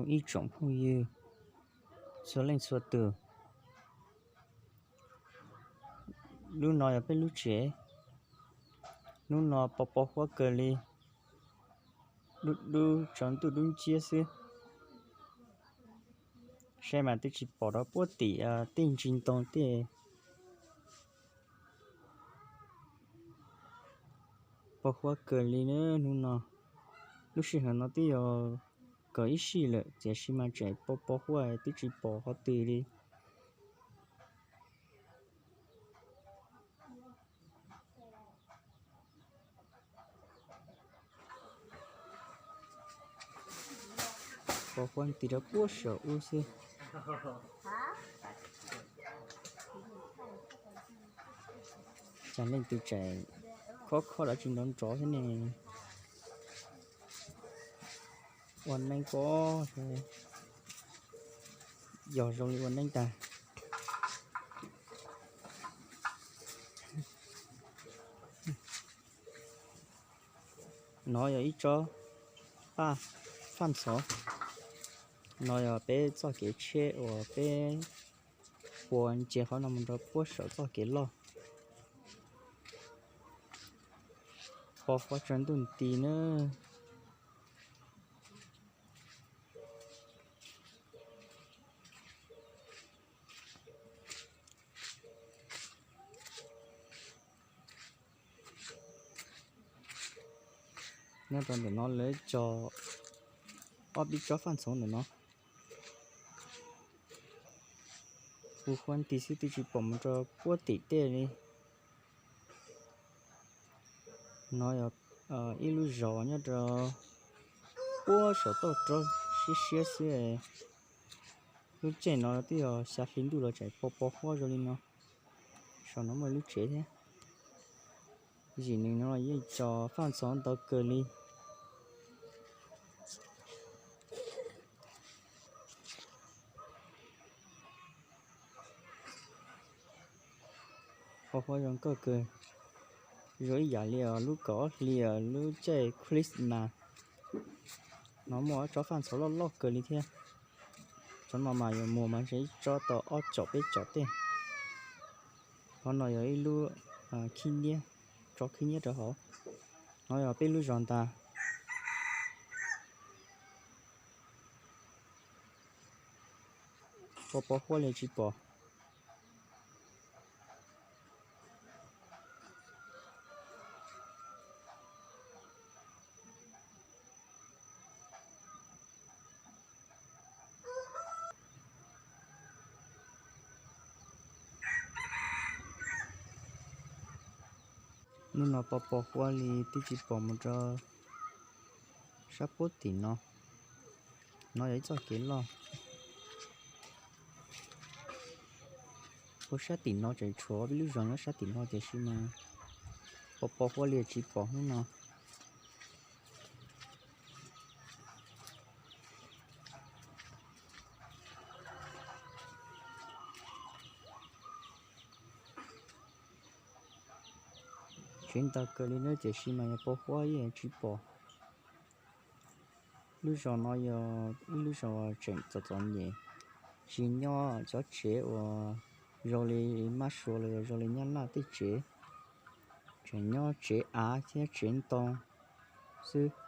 Ib tsoom phooj ywg txhua leej txhua tus, lub no yog peb lub tsev. Hnub no pos pos huab kawg li, dub dub tsaus ntuj dub nciab xwb. Saib mas twb tsis pom rau puab tim tej ntsis ntoo tej. Pos huab kawg li na hnub no. Lub sij hawm no twb yog kaum ib sij lawm tiam sis mas tseem pos pos huab twb tsis pom qhov twg li. Pos huab ti rau puag saum ub xwb. Cas leej twg tseem khob khob dab tsi nrov nrov thiab ne? Ua neeb pob, yog zoo li ua neeb tag. No yog ib tsob faj ntxhov. No yog peb txoj kev tsheb uas peb puas nce qhov no mus rau puag saum txoj kev loj. Pos huab tsaus ntuj nti na. Nyob rau ntawm no lawv cog ob peb tsob faj ntxhov ntawm no. Pos huab nti xwb twb tsis pom mus rau puag tim tej li. No yog ib lub zos nyob rau puag saum toj roob siab siab xwb. Lub caij no twb yog xya hli ntuj los tseem pos pos huab zoo li no. Saum no muaj lub tsev thiab. Yim nws no yeej cog faj ntxhov ntau kawg li. Pos huab zoo nkauj kawg, zoo ib yam li os lub kaum ob hli os lub caij Christmas. No muaj ob tsob faj ntxhov loj loj kawg li thiab. Tsob no mas yuav muag mas ntshe ib tsob tau ob caum peb caum tej. Qhov no yog ib lub khib nyiab, tso khib nyiab rau hauv. No yog peb lub zos ntag. Pos pos huab li tsis pom. Hnub no pos pos huab li twb tsis pom mus rau sab puag tim no. No yog ib txoj kev loj. Puag sab tim no tseem tshuav peb lub zos nyob sab tim no tiam sis mas pos pos huab li tsis pom hnub no. Tsev ntau kawg li na tiam sis mas yog pos huab yeej tsis pom. Lub zos no yog ib lub zos tseem txom txom nyem, tsis nyob cov tsev uas zoo li mab suav los yog zoo li nyab laj tej tsev, tseem nyob tsev av thiab tsev ntoo xwb.